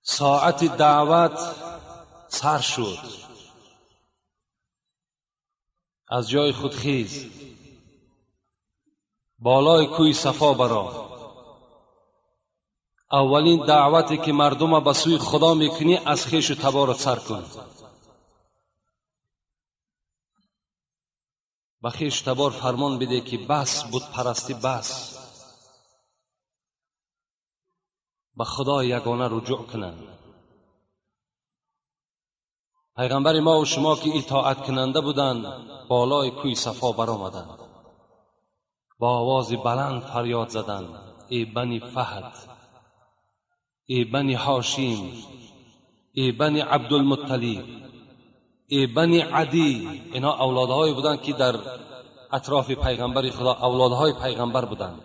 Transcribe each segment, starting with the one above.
ساعت دعوت سر شد. از جای خود خیز، بالای کوی صفا برا. اولین دعوتی که مردم به سوی خدا میکنی از خویش و تبارت سر کن. به خویش تبار فرمان بده که بس بت پرستی، بس، به خدا یگانه رجوع کنند. پیغمبر ما و شما که اطاعت کننده بودند بالای کوی صفا برآمدند، با آواز بلند فریاد زدند: ای بنی فهد، ای بنی هاشم، ای بنی عبدالمطلب، ای بنی عدی. اینها اولادهایی بودند که در اطراف پیغمبر خدا اولادهای پیغمبر بودند.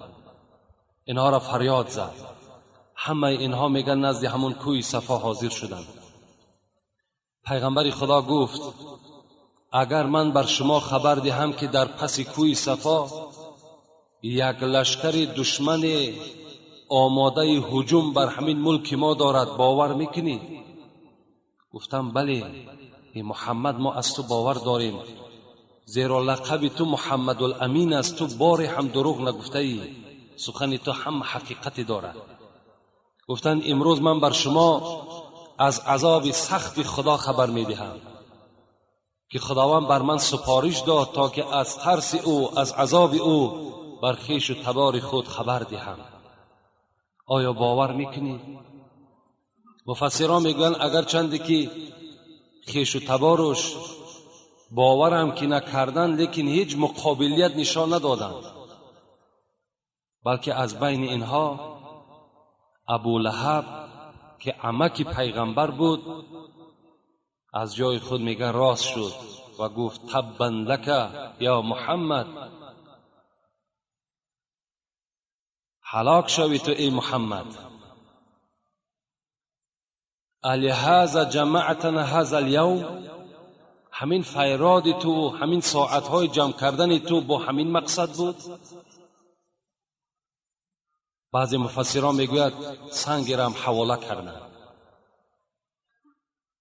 اینها را فریاد زد. همه اینها میگن نزد همون کوی صفا حاضر شدند. پیغمبر خدا گفت: اگر من بر شما خبر دهم که در پس کوی صفا یک لشکر دشمن آماده هجوم بر همین ملک ما دارد، باور میکنی؟ گفتم بله ای محمد، ما از تو باور داریم، زیرا لقب تو محمد الامین است، تو باری هم دروغ نگفته ای، سخن تو هم حقیقتی دارد. گفتند امروز من بر شما از عذاب سخت خدا خبر میدهم که خداوند بر من سپارش داد تا که از ترس او، از عذاب او بر خویش و تبار خود خبر دهم. آیا باور میکنی؟ مفسران میگویند اگر چندی که خویش و تبارش باورم که نکردن، لیکن هیچ مقابلیت نشان ندادند، بلکه از بین اینها ابو لهب که عمک پیغمبر بود از جای خود میگه راست شد و گفت: تبا لک یا محمد، هلاک شوی تو ای محمد. الهذا جمعتنا هذا اليوم، همین فیراد تو، همین ساعتهای جمع کردن تو با همین مقصد بود؟ بعضی مفسران میگوید سنگ را هم حواله کردند.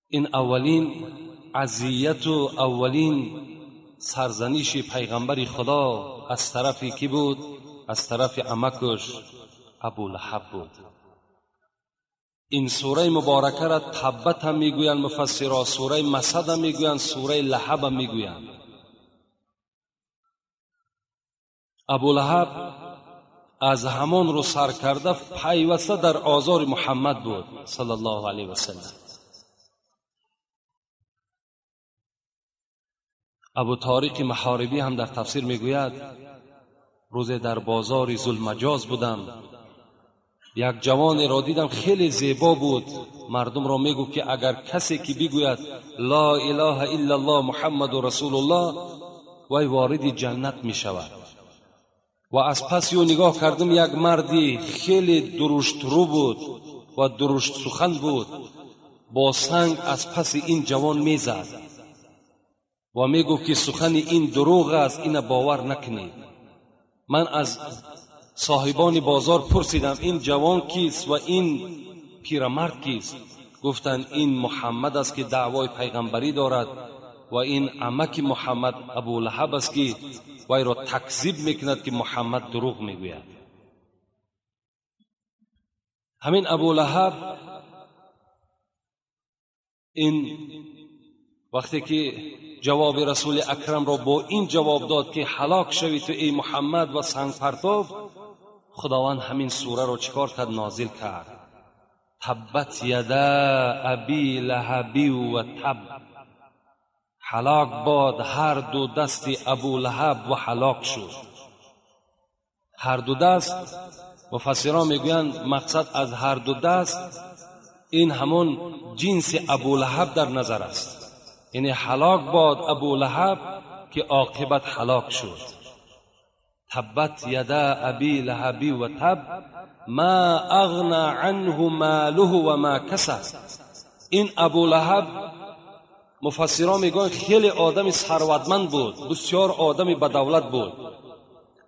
این اولین اذیت و اولین سرزنش پیغمبر خدا از طرف کی بود؟ از طرف عمکش ابو لهب بود. این سوره مبارکه را تبت هم میگویند مفسرها، سوره مسد هم میگویند، سوره لهب هم میگویند. ابو لهب از همان رو سر کرده پیوسته در آزار محمد بود صلی الله علیه و سلم. ابو طارق محاربی هم در تفسیر میگوید روز در بازار ذوالمجاز بودم، یک جوان را دیدم خیلی زیبا بود. مردم را میگفت که اگر کسی که بگوید لا اله الا الله محمد رسول الله وی وارد جنت میشود. و از پس او نگاه کردم یک مردی خیلی درشت رو بود و درشت سخن بود، با سنگ از پس این جوان میزد و میگفت که سخن این دروغ است، اینو باور نکنید. من از صاحبان بازار پرسیدم این جوان کیست و این پیرمرد کیست؟ گفتند این محمد است که دعوای پیغمبری دارد و این عمک محمد ابو لهب است که وی را تکذیب میکند که محمد دروغ میگوید. همین ابو لهب این وقتی که جواب رسول اکرم را با این جواب داد که هلاک شوی تو ای محمد و سنگ پرتاب، خداوند همین سوره را چیکار کرد؟ نازل کرد. تبت یدا ابی لهب و تب، هلاک باد هر دو دست ابو لهب و هلاک شد. هر دو دست، مفسران میگویند مقصد از هر دو دست این همون جنس ابو لهب در نظر است، یعنی هلاک باد ابو لهب که عاقبت هلاک شد. تبت یدا ابی لهب و تب ما اغنى عنه ماله و ما کسب. این ابو لهب مفسران میگن خیلی آدم ثروتمند بود، بسیار آدم بدولت بود.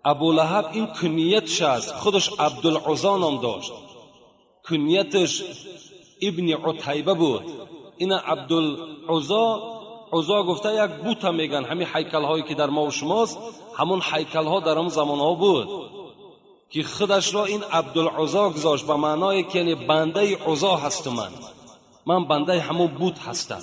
ابو لهب این کنیتش است، خودش عبدالعزا نام داشت، کنیتش ابن عتیبه بود. این عبدالعزا، عزا گفته یک بوته میگن، همین هیکل هایی که در ما و شماست، همون هیکل ها در اون زمان ها بود که خودش را این عبدالعزا گذاشت، به معنای که یعنی بنده عزا هستم، من بنده همون بوت هستم.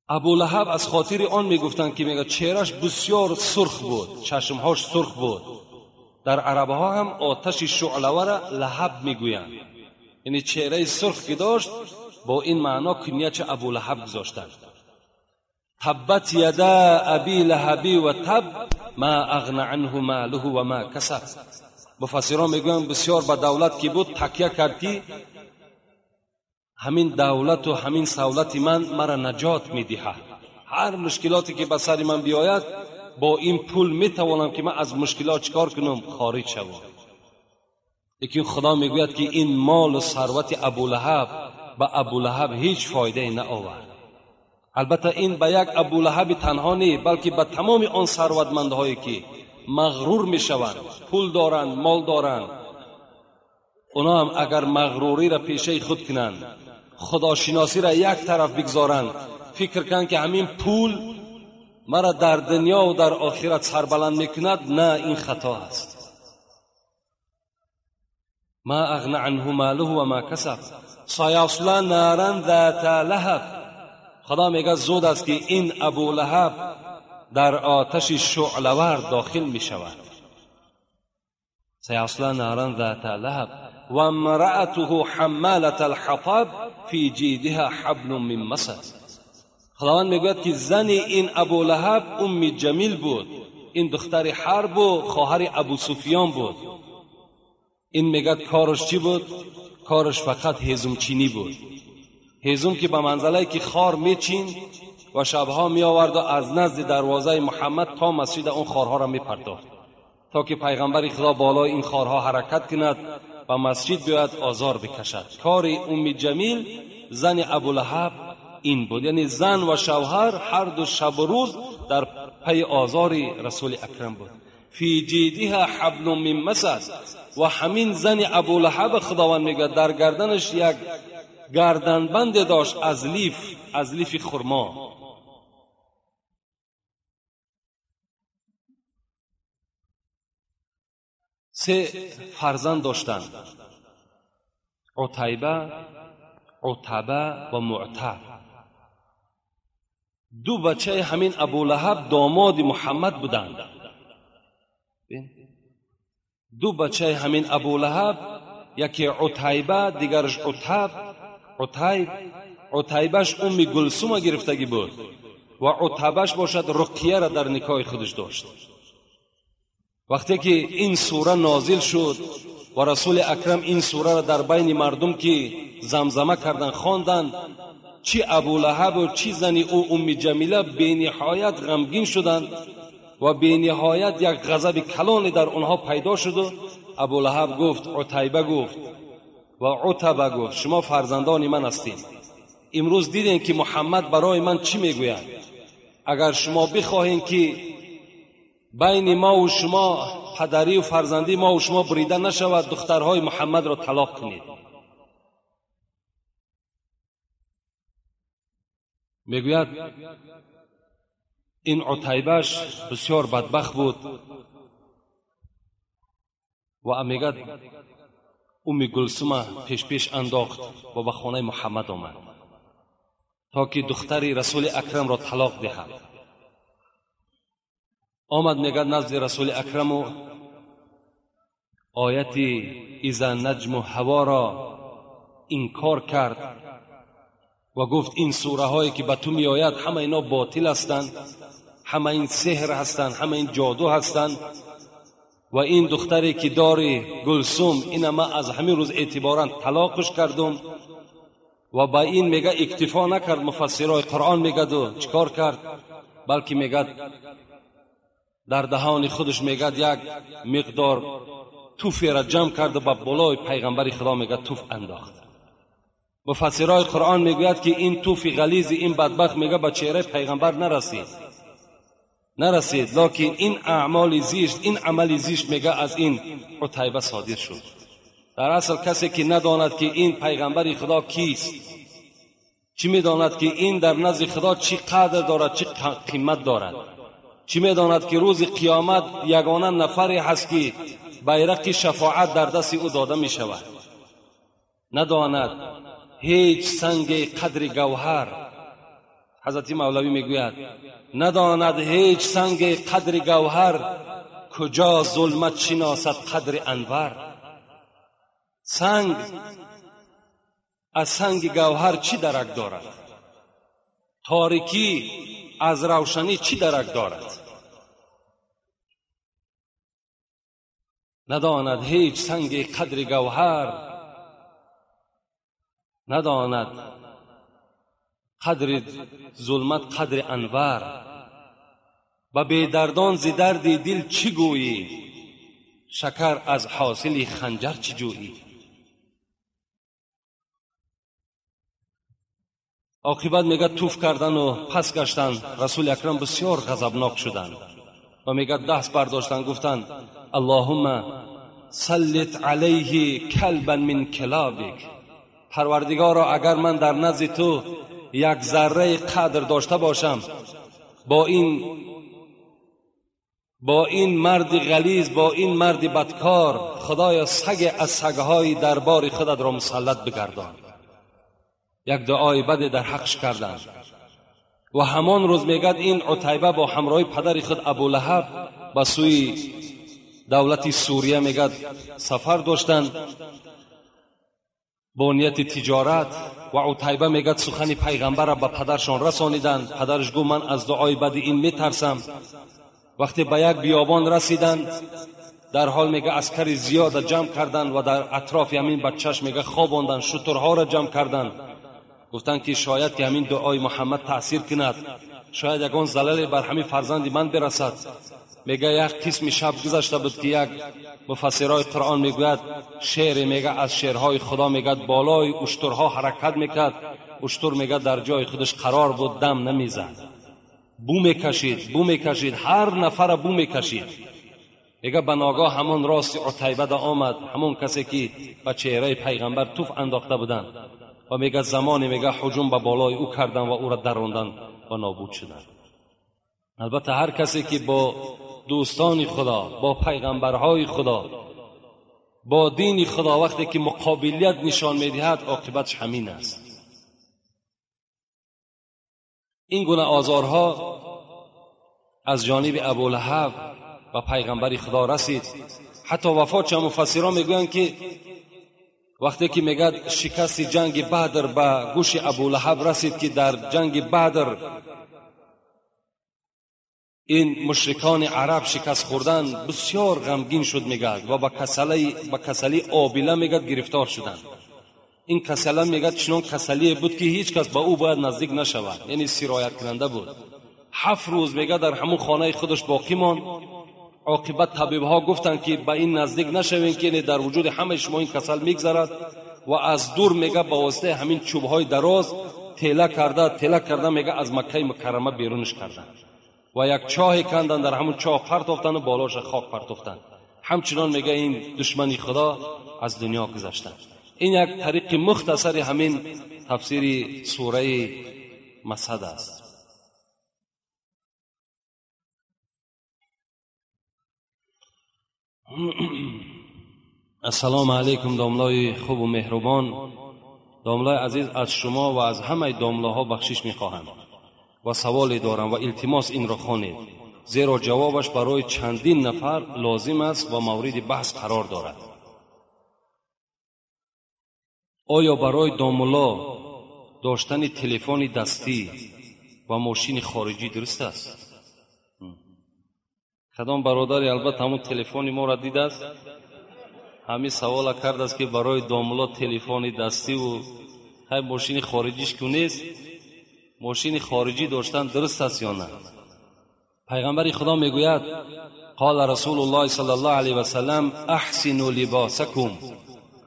ابولهب از خاطر آن میگفتند که میگه چهرش بسیار سرخ بود، چشمهاش سرخ بود. در عربه ها هم آتش شعله را لهب میگویند، یعنی چهره سرخ که داشت با این معنا کنیه ابولهب گذاشتند. تبت یدا ابی لهبی و تب ما اغنى عنه ماله و ما کسب. مفسران میگویند بسیار به دولت که بود تکیه کرد که همین دولت و همین سولت من مرا نجات میدهد، هر مشکلاتی که به سر من بیاید با این پول میتوانم که من از مشکلات چکار کنم، خارج شوم. لیکن خدا میگوید که این مال و ثروت ابولهب به ابولهب هیچ فایده نآورد. البته این به یک ابولهب تنها نی، بلکه به تمام آن ثروتمندهایی که مغرور میشوند، پول دارند، مال دارند، اونا هم اگر مغروری را پیشه خود کنند، خداشناسی را یک طرف بگذارند، فکر کنند که همین پول مرا در دنیا و در آخرت سربلند میکند، نه، این خطا است. ما اغنى عنه ماله و ما کسب سیصلی نارا ذات لهب. خدا میگه زود است که این ابولهب در آتش شعله‌ور داخل میشود. سیصلی نارا ذات لهب و امرأته حمالة الحطب فی جیدها حبل من مسد. خداوند میگوید که زن این ابولهب ام جمیل بود، این دختر حرب و خواهر ابو سفیان بود. این میگه کارش چی بود؟ کارش فقط هیزم چینی بود. هیزم که به منزله که خار میچین و شبها می آورد و از نزد دروازه محمد تا مسجد اون خارها را میپرداخت تا که پیغمبر خدا بالای این خارها حرکت کند و مسجد بیاید آزار بکشد. کار ام جمیل زن ابولهب این بود، یعنی زن و شوهر هر دو شب و روز در پی آزار رسول اکرم بود. فی جیدها حبل من مسد. و همین زن ابولهب خداوند میگه در گردنش یک گردنبند داشت از لیف، از لیف خرما. سه فرزند داشتند، عتیبه، عتبه و معتب. دو بچه همین ابولهب داماد محمد بودند. دو بچه همین ابولهب، یکی عتیبه، دیگرش عتب. عتیب، عتیبش ام گلسوم گرفتگی بود و عتبش باشد رقیه را در نکاح خودش داشت. وقتی که این سوره نازل شد و رسول اکرم این سوره را در بین مردم که زمزمه کردن خواندن، چی ابولهب و چی زن او ام جمیله به نهایت غمگین شدند و به نهایت یک غضب کلانی در آنها پیدا شد. و ابولهب گفت، عتیبه گفت و عتبه گفت، شما فرزندان من هستید، امروز دیدین که محمد برای من چی میگوید. اگر شما بخواهید که بین ما و شما پدری و فرزندی ما و شما بریده نشود، دخترهای محمد را طلاق کنید. میگوید این عتیبش بسیار بدبخت بود و میگد ام گلسوم پیش پیش انداخت و به خانه محمد آمد تا که دختر رسول اکرم را طلاق دهد. آمد میگد نزد رسول اکرم و آیت اذا نجم هوا را انکار کرد و گفت این سوره هایی که به تو می آید همه اینا باطل هستند، همه این سحر هستند، همه این جادو هستند و این دختری که داری گلسوم، این ما از همین روز اعتبارا طلاقش کردم. و با این میگه اکتفا نکرد، مفسرای قرآن میگه دو چیکار کرد، بلکه میگه در دهان خودش میگه یک مقدار توفی را جمع کرد و به بالای پیغمبر خدا میگه توف انداخت. مفسرای قرآن میگوید که این توف غلیظ این بدبخت میگه به چهره پیغمبر نرسید، نرسید، لکن این اعمال زشت، این عمل زشت میگه از این عتیبه صادر شد. در اصل کسی که نداند که این پیغمبر خدا کیست، چی میداند که این در نزد خدا چی قدر دارد، چی قیمت دارد، چی میداند که روز قیامت یگانه نفری هست که بیرق شفاعت در دست او داده می شود. نداند هیچ سنگ قدر گوهر، حضرت مولوی میگوید نداند هیچ سنگ قدر گوهر، کجا ظلمت شناسد قدر انور. سنگ از سنگ گوهر چی درک دارد؟ تاریکی از روشنی چی درک دارد؟ نداند هیچ سنگ قدر گوهر، نداند قدر ظلمت قدر انور. به بیدردان ز درد دل چی گویی، شکر از حاصل خنجر چی جویی. عاقبت میگه توف کردن و پس گشتن. رسول اکرم بسیار غضبناک شدند و میگه دست برداشتن، گفتند اللهم سلط علیه کلبا من کلابک. پروردگارا اگر من در نزد تو یک ذره قدر داشته باشم، با این مرد غلیظ، با این مرد بدکار، خدایا سگ از سگهای دربار خودت را مسلط بگردان. یک دعای بد در حقش کردند و همان روز میگد این عتیبه با همراه پدر خود ابو لهب به سوی دولت سوریه میگد سفر داشتند با نیت تجارت. و عتیبه میگد سخن پیغمبر را به پدرشان رسانیدند. پدرش گفت من از دعای بد این میترسم. وقتی به یک بیابان رسیدند، در حال میگه عسکر زیاد جمع کردند و در اطراف همین بچهش میگه خواباندند، شترها را جمع کردند. گفتند که شاید که همین دعای محمد تأثیر کند، شاید یگان زلل بر همین فرزند من برسد. میگه یک قسم شب گذشته بود که یک مفسرای قرآن میگوید شعر میگه از شعرهای خدا میگه بالای اشترها حرکت میکرد، اشتر میگه در جای خودش قرار بود، دم نمیزد، بو میکشید، بو میکشید، هر نفر بو میکشید. میگه به ناگاه همون راست عتیبه آمد، همون کسی که به چهره پیغمبر توف انداخته بودند، و میگه زمانی میگه هجوم به بالای او کردن و او را دراندن و نابود شدند. البته هر کسی که با دوستان خدا، با پیغمبرهای خدا، با دین خدا وقتی که مقابلیت نشان میدهد، عاقبتش همین است. این گونه آزارها از جانب ابولهب و پیغمبر خدا رسید. حتی وفات چه مفسران میگویند که وقتی که میگد شکست جنگ بدر به گوش ابولهب رسید که در جنگ بدر این مشرکان عرب شکست خوردن، بسیار غمگین شد میگد و به کسلی آبله میگد گرفتار شدند. این کسله میگد چنان کسلی بود که هیچ کس با او باید نزدیک نشود، یعنی سرایت کننده بود. 7 روز میگه در همون خانه خودش باقی ماند. عاقبت طبیب ها گفتند که به این نزدیک نشوین که در وجود همه شما این کسل میگذرد. و از دور میگه با واسطه همین چوب های دراز تیله کرده میگه از مکه مکرمه بیرونش کردند و یک چاه کندن، در همون چاه پرتافتن و بالاش خاک پرتافتن. همچنان میگه این دشمنی خدا از دنیا گذشتن. این یک طریق مختصر همین تفسیر سوره مسد است. السلام علیکم داملای خوب و مهربان. داملای عزیز، از شما و از همه داملاها بخشش میخواهم و سوالی دارم و التماس این را خوانید، زیرا جوابش برای چندین نفر لازم است و مورد بحث قرار دارد. آیا برای داملا داشتن تلفن دستی و ماشین خارجی درست است؟ کدام برادری البته همون تلفن ما را دیده است، همین سوال کرده است که برای داملا تلفن دستی و های ماشین خارجیش که نیست، ماشین خارجی داشتن درست است یا نه؟ پیغمبر خدا میگوید قال رسول الله صلی الله علیه و سلم احسنوا لباسکم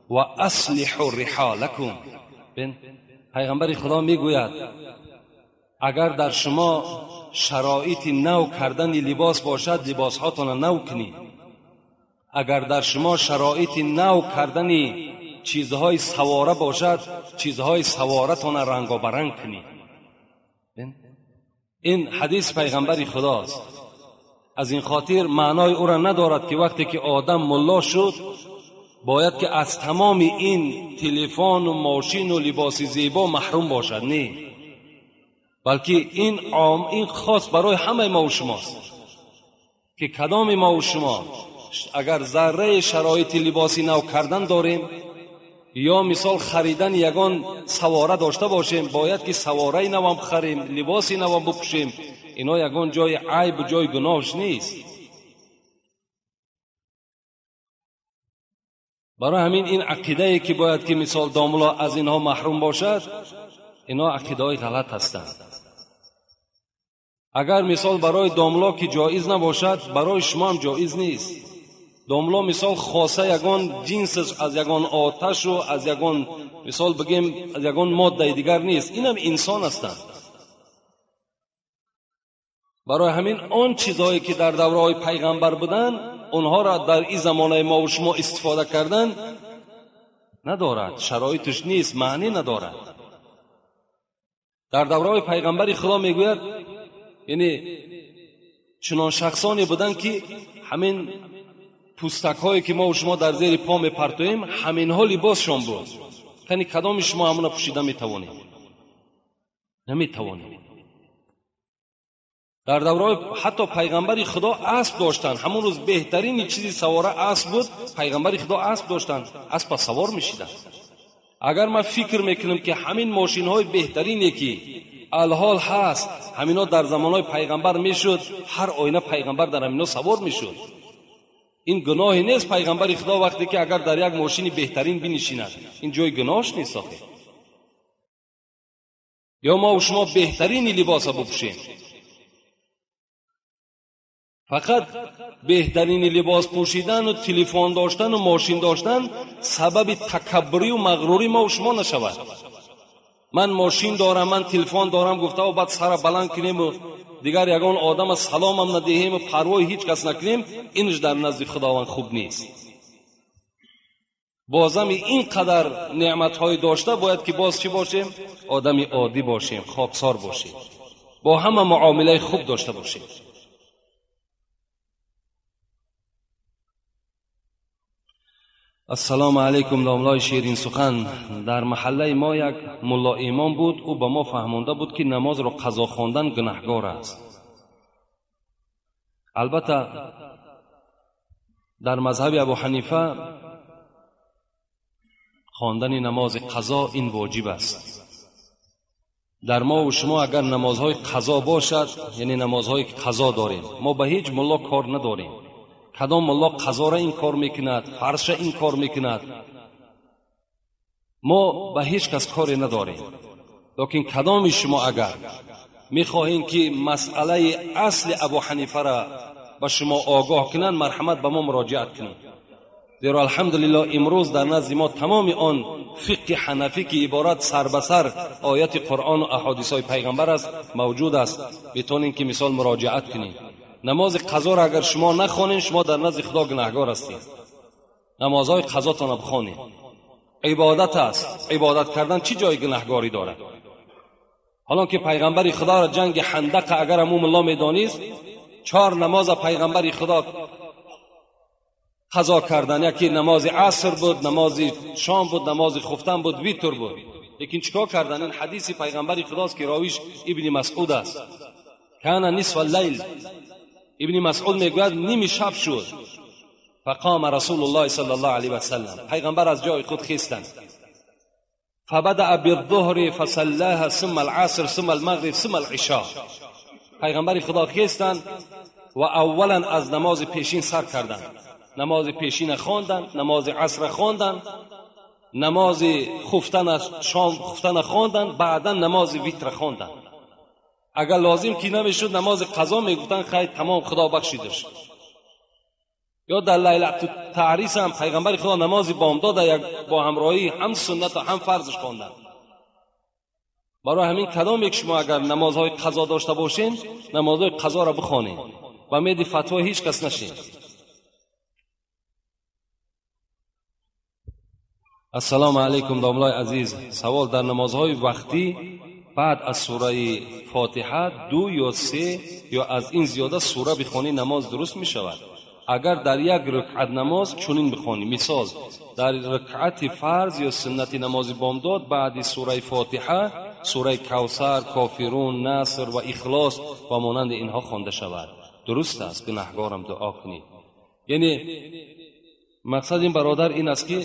و اصلحوا رحالکم. پیغمبر خدا میگوید اگر در شما شرایط نو کردن لباس باشد لباسهاتان را نو کنید. اگر در شما شرایط نو کردن چیزهای سواره باشد چیزهای سوارتان را رنگ و برنگ کنید. این حدیث پیغمبر خداست. از این خاطر معنای او را ندارد که وقتی که آدم ملا شد باید که از تمام این تلفن و ماشین و لباس زیبا محروم باشد. نه، بلکه این عام، این خاص برای همه ما و شماست که کدام ما و شما اگر ذره شرایط لباسی نو کردن داریم یا مثال خریدن یگان سواره داشته باشیم، باید که سواره نوام خریم، لباسی نوام بپوشیم. اینا یگان جای عیب، جای گناهش نیست. برای همین این عقیده که باید که مثال داملا از اینها محروم باشد، اینا عقیده های غلط هستند. اگر مثال برای داملا که جایز نباشد، برای شما هم جایز نیست. داملا مثال خاصه یگان جنسش از یگان آتش و از یگان مثال بگیم از یگان ماده دیگر نیست، اینم انسان هستند. برای همین آن چیزهایی که در دوره‌های پیغمبر بودن اونها را در این زمانه ما و شما استفاده کردن ندارد، شرایطش نیست، معنی ندارد. در دوره‌های پیغمبر خدا میگوید یعنی چنان شخصانی بودن که همین پوستک هایی که ما و شما در زیر پا میپرتویم همینها لباسشان بود. یعنی کدام شما همونا پوشیده میتوانید؟ نمیتوانید. در دوره‌های حتی پیغمبر خدا اسب داشتن. همون روز بهترین چیزی سواره اسب بود، پیغمبر خدا اسب داشتن، اسب سوار میشیدن. اگر من فکر میکنم که همین ماشین های بهترینی که الحال هست همینا در زمانهای پیغمبر میشد، هر آینه پیغمبر در همینا سوار میشد. این گناهی نیست پیغمبر خدا وقتی که اگر در یک ماشین بهترین بنشیند، این جای گناهش نیست آخه. یا ما و شما بهترین لباس بپوشیم، فقط بهترین لباس پوشیدن و تلفن داشتن و ماشین داشتن سبب تکبری و مغروری ما و شما نشود. من ماشین دارم، من تلفن دارم گفته و بعد سر بلند کنیم و دیگر یگان آدم سلام هم ندهیم و پروای هیچ کس نکنیم، اینش در نزد خداوند خوب نیست. بازم اینقدر نعمت‌های داشته باید که باز چی باشیم؟ آدم عادی باشیم، خاکسار باشیم، با همه معامله خوب داشته باشیم. السلام علیکم داملای شیرین سخن. در محله ما یک ملا ایمان بود، او به ما فهمانده بود که نماز را قضا خواندن گناهگار است. البته در مذهب ابو حنیفه خواندن نماز قضا این واجب است. در ما و شما اگر نمازهای قضا باشد، یعنی نمازهای قضا داریم، ما به هیچ ملا کار نداریم. کدام ملا قضا را این کار میکند، فرش این کار میکند، ما به هیچ کس کاری نداریم. لیکن کدام شما اگر میخواهیم که مسئله اصل ابو حنیفه را به شما آگاه کنند، مرحمت به ما مراجعت کنید. زیرا الحمدلله امروز در نزد ما تمام آن فقه حنفی که عبارت سر به سر آیت قرآن و احادیث های پیغمبر است موجود است، میتونین که مثال مراجعت کنید. نماز قضا را اگر شما نخوانید شما در نزد خدا گناهگار هستید. نمازهای قضاتان را بخوانید، عبادت است. عبادت کردن چی جای گناهگاری دارد؟ حالا که پیغمبر خدا را جنگ خندق اگر امو ملا میدانیست، 4 نماز پیغمبر خدا قضا کردن، یکی نماز عصر بود، نماز شام بود، نماز خفتن بود، ویتر بود. لیکن چیکار کردن؟ این حدیث پیغمبر خداست که راویش ابن مسعود است. کان نصف اللیل، ابن مسعود میگوید نیمی شب شد، فقام رسول الله صلی الله علیه و سلم، پیغمبر از جای خود خیستند، فبدأ بالظهر فصلاها ثم العصر ثم المغرب ثم العشاء. پیغمبر خدا خیستند و اولا از نماز پیشین سر کردند، نماز پیشین خواندند، نماز عصر خواندند، نماز خفتن شام خفتن خواندند، بعدا نماز ویتر خواندند. اگر لازم که نمیشد نماز قضا میگفتن خیر تمام خدا بخشیدش. یا در لیلت التعریس هم پیغمبر خدا نماز بامداد یک با همراهی هم سنت و هم فرضش خواندند. Барои ҳамин кадом як шумо агар намозҳои қазо дошта бошед, намозҳои қазоро бихонед ва меди фатво ҳеҷ кас нашед. Ассалому алайкум домлаи азиз. Савол: дар намозҳои вақтӣ баъд аз сураи Фотиҳа 2 ё 3 ё аз ин зиёда сура бихонӣ намоз дуруст мешавад? Агар дар як рукъат намоз чунин бихонӣ, мисол дар рукъати фарз ё суннати намози бомдод баъди сураи Фотиҳа сураи Кавсар, Кофирун, Наср ва Ихлос ва монанди инҳо хонда шавад, дуруст аст? Гунаҳгорам, дуо кунед. Яъне мақсад ин бародар ин аст ки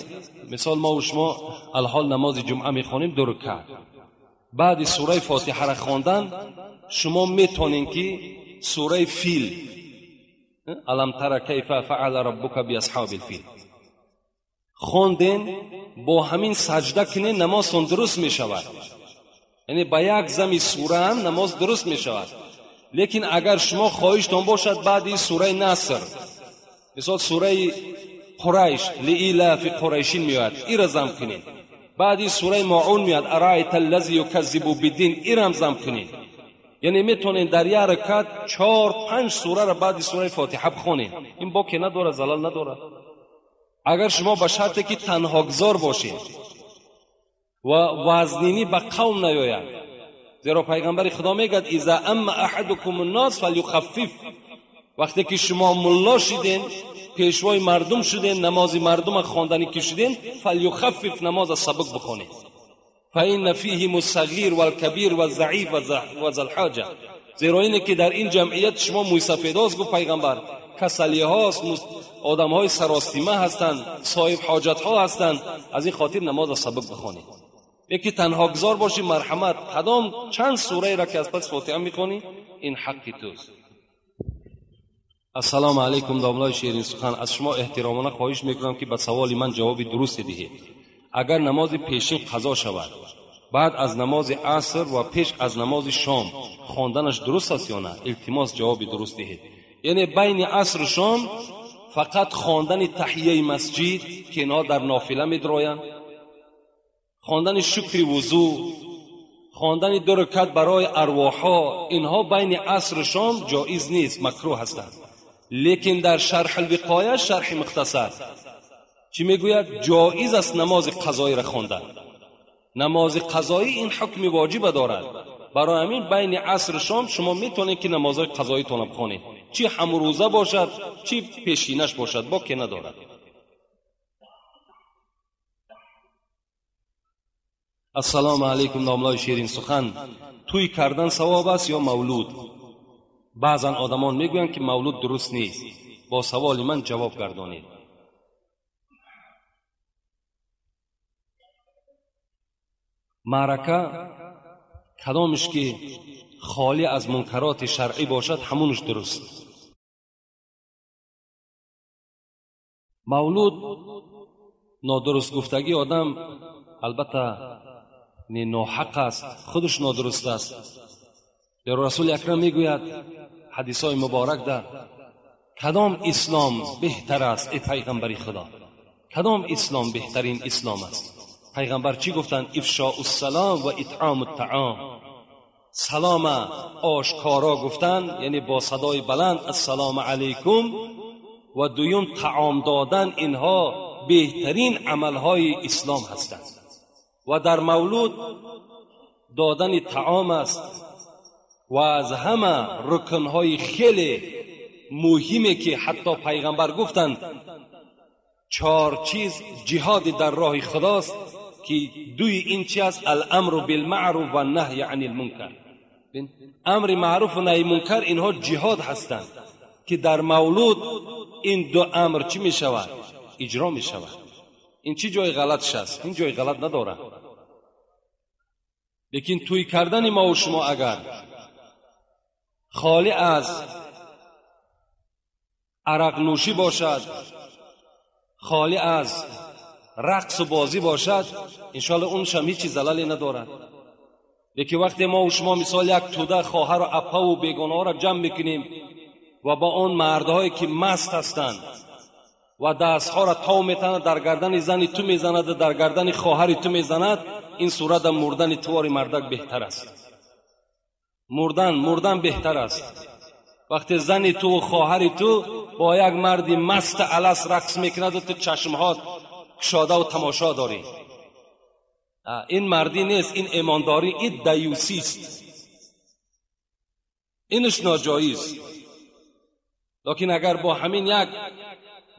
мисол мо ва шумо алҳол намози ҷумъа мехонем 2 рукъат, баъди сураи Фотиҳаро хондан шумо метонед ки сураи Фил, алам тара кайфа фаъала раббука биасҳабил фил хонден, бо ҳамин саҷда кунед, намозтон дуруст мешавад. Яъне ба як зами сура ҳам намоз дуруст мешавад. Лекин агар шумо хоҳиштон бошад баъди сураи Наср, мисол сураи Қурайш, лиилафи қурайшин меояд, ира зам кунед. Баъди сураи Маун меояд, араайта аллази юказзибу биддин, ирам зам кунед. Яъне метавонед дар як ракат 4-5 сураро баъди сураи Фотиҳа бихонед. Ин боке надорад, залал надорад. Агар шумо ба шарте ки танҳогузор бошед ва вазнинӣ ба қавм наёяд, зеро пайғамбари Худо мегӯяд: иза амма аҳадукум аннос фалюхаффиф. Вақте ки шумо мулло шиден, пешвои мардум шуден, намози мардума хонданӣ ки шуден, фалюхаффиф, намоза сабук бихонед. فإن فيهم الصغير والكبير والضعيف وذا الحاجة. زیرا اینه که در این جمعیت شما مویسفیداست، گفت پیغمبر، کسلی هاست، آدم های سراستیمه هستند، صاحب حاجت ها هستند، از این خاطر نماز سبک بخوانید. یکی تنها گذار باشی، مرحمت، کدام چند سوره را که از پس فاتحه میخوانی، این حق توست. السلام علیکم داملای شیرین سخن، از شما احترامانه خواهش میکنم که به سوال من جواب درست دهید. اگر نماز پیشین قضا شود، بعد از نماز عصر و پیش از نماز شام خواندنش درست است یا نه؟ التماس جواب درست دهید. یعنی بین عصر و شام فقط خواندن تحیه مسجد که اینها در نافله میدرویند، خواندن شکر وضو، خواندن 2 رکعت برای ارواحها، اینها بین عصر و شام جایز نیست، مکروه هستند. لیکن در شرح الوقایه، شرح مختصر چی میگوید؟ جایز است نماز قضایی را خواندن. نماز قضایی این حکم واجب دارد. برای همین بین عصر و شام شما میتونید که نمازهای قضایی تون بخوانید، چی همروزه باشد چی پیشینش باشد، با که ندارد. السلام علیکم داملای شیرین سخن، توی کردن ثواب است یا مولود؟ بعضا آدمان میگویند که مولود درست نیست. با سوال من جواب گردانید. معرکه کدامش که خالی از منکرات شرعی باشد همونش درست. مولود نادرست گفتگی آدم البته ناحق است، خودش نادرست است. در رسول اکرم میگوید حدیث های مبارک در کدام اسلام بهتر است ای پیغمبر خدا؟ کدام اسلام بهترین اسلام است؟ پیغمبر چی گفتند؟ افشاء السلام و اطعام الطعام. سلام آشکارا گفتن، یعنی با صدای بلند السلام علیکم، و دویم طعام دادن، اینها بهترین عملهای اسلام هستند. و در مولود دادن طعام است و از همه رکنهای خیلی مهمه که حتی پیغمبر گفتند 4 چیز جهاد در راه خداست که دوی این چی است؟ الامر بالمعروف و نهی عن المنکر. امر معروف و نهی منکر اینها جهاد هستند که در مولود این 2 امر چی می شود؟ اجرا می شود. این چی جای غلطش است؟ این جای غلط نداره. لیکن توی کردن ما و شما اگر خالی از عرق نوشی باشد، خالی از رقص و بازی باشد، انشالله اونش هم هیچ زلالی ندارد. لیکن وقتی ما و شما مثال یک توده خواهر و اپا و بیگانه ها را جمع میکنیم و با اون مردهایی که مست هستند و دستها را تاو میتند، در گردن زنی تو میزند، در گردن خواهری تو میزند، ин сурат мурдани тувори мардак беҳтар аст. Мурдан беҳтар аст. Вақте зани ту ва хоҳари ту бо як марди маст алас рақс мекунад ва ту чашмҳоят кушода ва тамошо дорӣ, ин мардӣ нест, ин имондорӣ, ин даюсӣ аст, инаш ноҷоиз. Лекин агар бо ҳамин як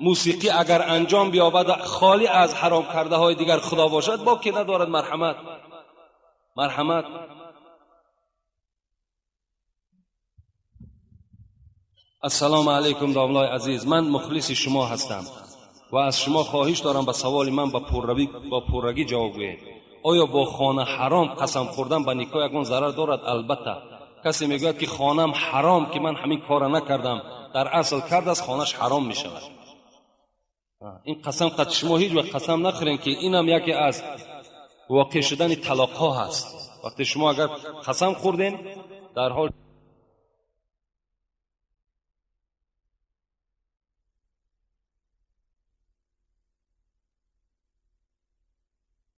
мусиқӣ агар анҷом биёбад, холӣ аз ҳаром кардаҳои дигар худо бошад, боке надорад. Марҳамат, марҳамат. Ассалому алайкум домлои азиз, ман мухлиси шумо ҳастам ва аз шумо хоҳиш дорам ба саволи ман бо пуррагӣ ҷавоб гӯед. Оё бо хона ҳаром қасам хӯрдан ба никоҳ ягон зарар дорад? Албатта. Касе мегӯяд ки хонам ҳаром, ки ман ҳамин корро накардам, дар асл кардааст, хонаш ҳаром мешавад. Ин қасам қад шумо ҳеҷ вақт қасам нахӯред, ки инам яке аз воқеъ шудани талоқҳо ҳаст. Вақте шумо агар қасам хӯрден, дар ҳол